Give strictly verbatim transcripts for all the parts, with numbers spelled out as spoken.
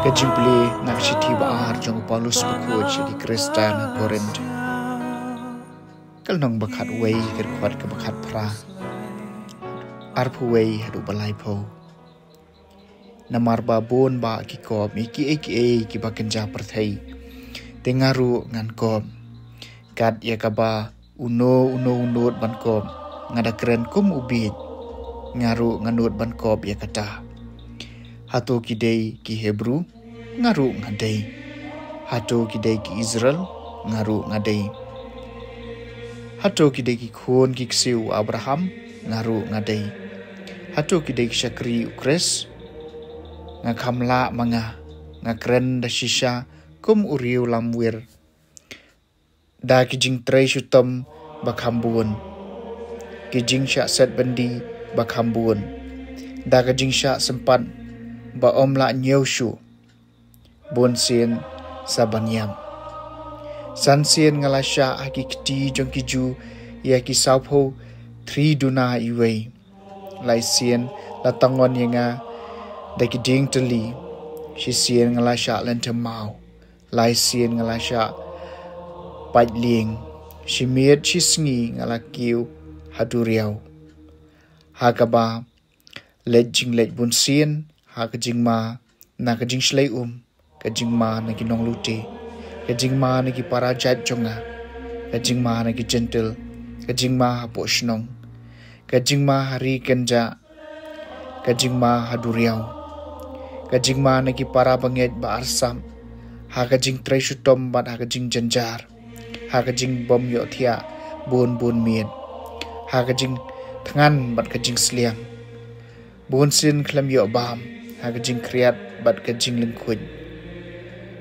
Ka jingpule na ka shithi ba ar jong u Paulus bakhuid sha ki Khristan ha Korinth. Ka lynnong ba khatwei, ka dkhot kaba khatphra. Arphew wei haduh ba laiphew. Namar ba bun bah ki kop ïa kiei kiei kiba kynja pyrthei, te nga ruh ngan kop. Kat ïa kaba uno uno u nud ban kop, nga da kren kum u bieit, nga ruh nga nud ban kop ïa kata. Hato ki dei ki Hebru? Nga ruh nga dei. Hato ki dei ki Israel? Nga ruh nga dei. Hato ki dei ki khun ki ksiew u Abraham? Nga ruh nga dei. Hato ki dei ki shakri u Khrist? Nga kham lah ma nga, nga kren da shisha kum u riew lamwir, da ki jingtrei shitom ba kham bun, ki jingshah set byndi ba kham bun, da ka jingshah sympat ba ym lah ñiew shuh, bun sien sa ban ïap. San sien nga la shah ha ki kti jong ki Jiw ïa ki sawphew thri duna iwei. Lai sien la tangon ïa nga da ki dieng tylli. Shisien nga la shah lynti maw. Lai sien nga la shah pait lieng. Shi miet shi sngi nga la kiew ha duriaw. Ha kaba leit jingleit bun sien, ha ka jingma na ka jingshlei um, ka jingma na ki nonglute, ka jingma na ki para jait jong nga, ka jingma na ki jentil, ka jingma hapoh shnong, ka jingma ha ri kynjah, ka jingma ha duriaw, ka jingma na ki para bangeit ba arsap, ha ka jingtrei shitom bad ha ka jingjynjar, ha ka jingbym ïohthiah bun bun miet, ha ka jingthngan bad ka jingsliang. Bun sien khlem ïoh bam, ha ka jingkhriat bad ka jinglyngkhuid.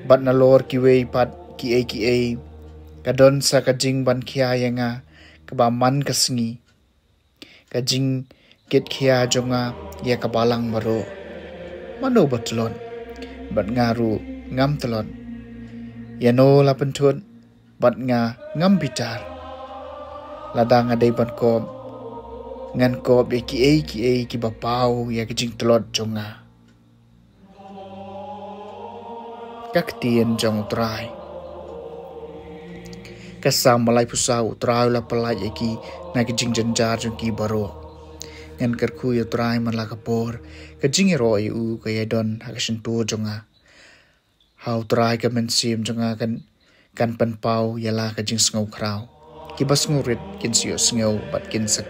Bad nalor kiwei pat kiei kiei, ka don sa ka jingban khia ïa nga, kaba man ka sngi. Ka jingkit khia jong nga ïa ka balang baroh. Mano ba tlot, bad nga ruh ngam tlot. Ïano la pynthut, bad nga ngam bitar. Lada nga dei ban kop, ngan kop ïa kiei kiei kiba paw ïa ka jingtlot jong nga. Ka ktien jong U Trai. Ka Salm ba laiphew saw. U Trai u la pyllait ïa ki na ki jingjynjar jong ki baroh. Ngan kyrkhu ïa U Trai man la ka por, ka jingïaroh ïa u ka ïadon ha ka shyntur jong nga. Ha U Trai ka mynsiem jong nga kan, kan pynpaw ïa la ka jingsngewkhraw. Kiba sngewrit kin sa ïohsngew bad kin sa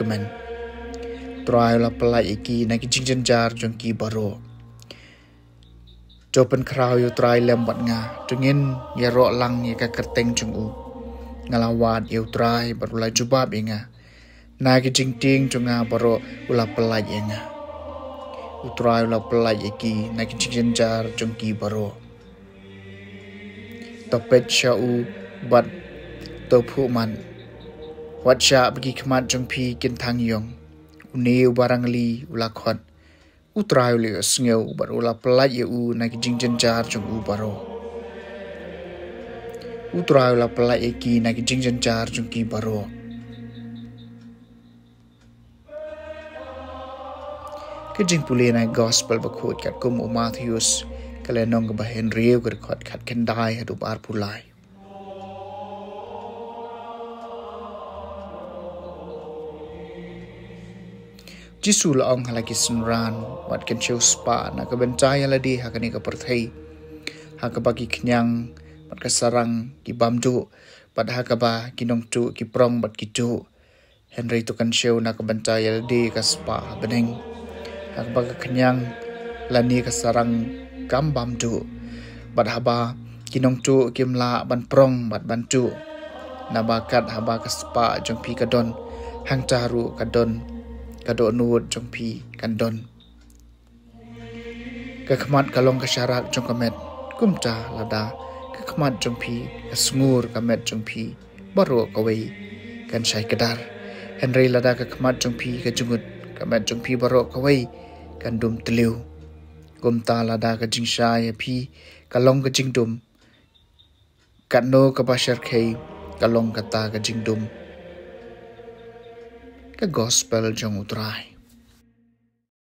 kmen. U Trai u la pyllait ïa ki na ki jingjynjar jong ki baroh. To pynkhraw ïa U Trai lem bad nga, to ngin ïaroh lang ïa ka kyrteng jong u. Nga la wad ïa U Trai bad u la jubab ïa nga. Na ki jingtieng jong nga baroh u la pyllait ïa nga. U Trai u la pyllait ïa ki na ki jingjynjar jong ki baroh. To peit sha u bad to phuh man. Wat shah ba ki khmat jong phi kin thang ïong. Une uba rangli u la khot. U Trai u la ïohsngew bad u la pyllait ïa u na ki jingjynjar jong u baroh. U Trai u la pyllait ïa ki na ki jingjynjar jong ki baroh. Ka jingpule na Gospel bakhuid katkum u Mathaios, ka lynnong kaba hynriew, ka dkhot khatkhyndai haduh arphew lai. Jisu la ong ha la ki synran, wat kynshew spah na ka bynta ïa lade ha kane ka pyrthei. Ha kaba ki khñiang bad ka sarang ki bam duh, bad ha kaba ki nongtuh ki prong bad ki tuh. Hynrei to kynshew na ka bynta ïa lade ka spah ha bneng. Ha kaba ka khñiang lane ka sarang kam bam duh, bad haba ki nongtuh kim lah ban prong bad ban tuh. Naba kat haba ka spah jong phi ka don, hangta ruh ka don ka dohnud jong phi kan don. Ka khmat ka long ka sharak jong ka met. Kumta lada ka khmat jong phi ka sngur, ka met jong phi baroh kawei kan shai kdar. Hynrei lada ka khmat jong phi ka jngut, ka met jong phi baroh kawei kan dum tliw. Kumta lada ka jingshai ïa phi ka long ka jingdum, katno kaba shyrkhei ka long kata ka jingdum. Ka Gospel jong U Trai.